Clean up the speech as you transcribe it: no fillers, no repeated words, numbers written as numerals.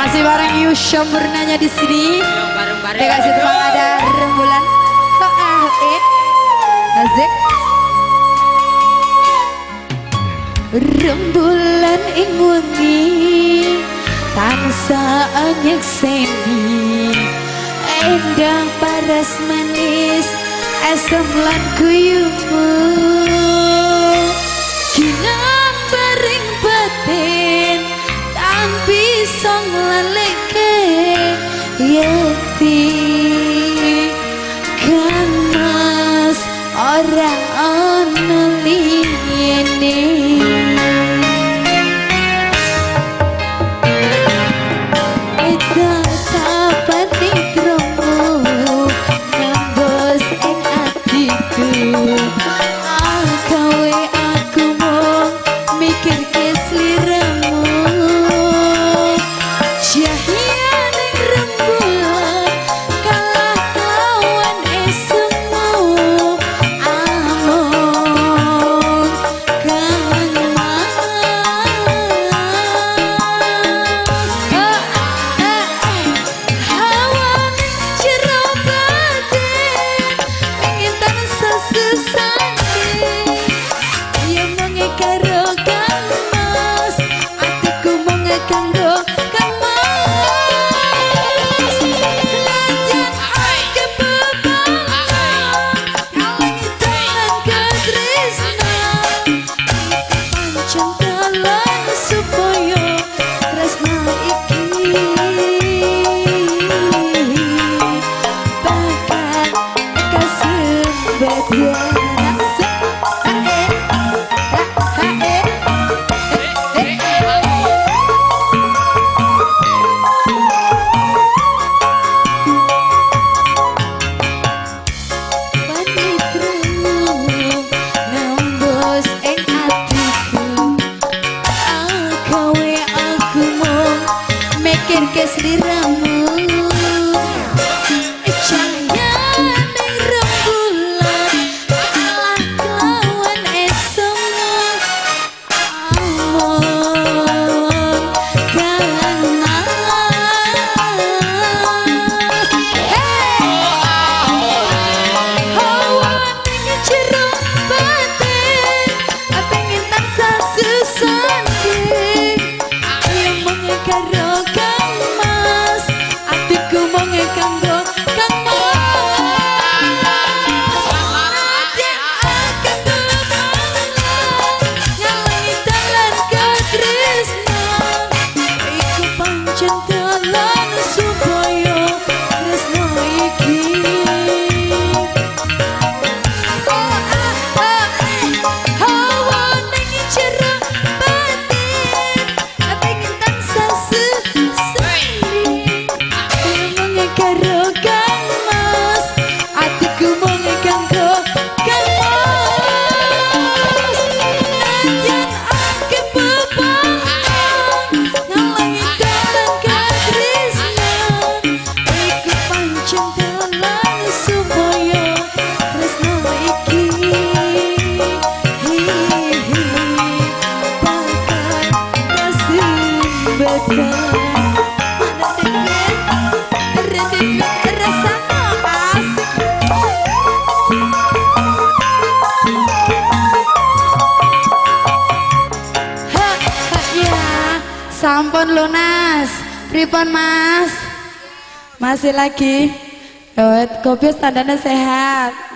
Masih bareng Yusuf Murnanya di sini. Bareng-bareng. Dikasih tepang ada rembulan. Asik. Rembulan ing wengi tansah nyekseni endang paras manis asem lan guyumu kinambaring batin tan bisa nglaleke yekti Kang Mas ora ana liyane. Sampun lunas, pripun Mas? Masih lagi? Kopi standarnya sehat.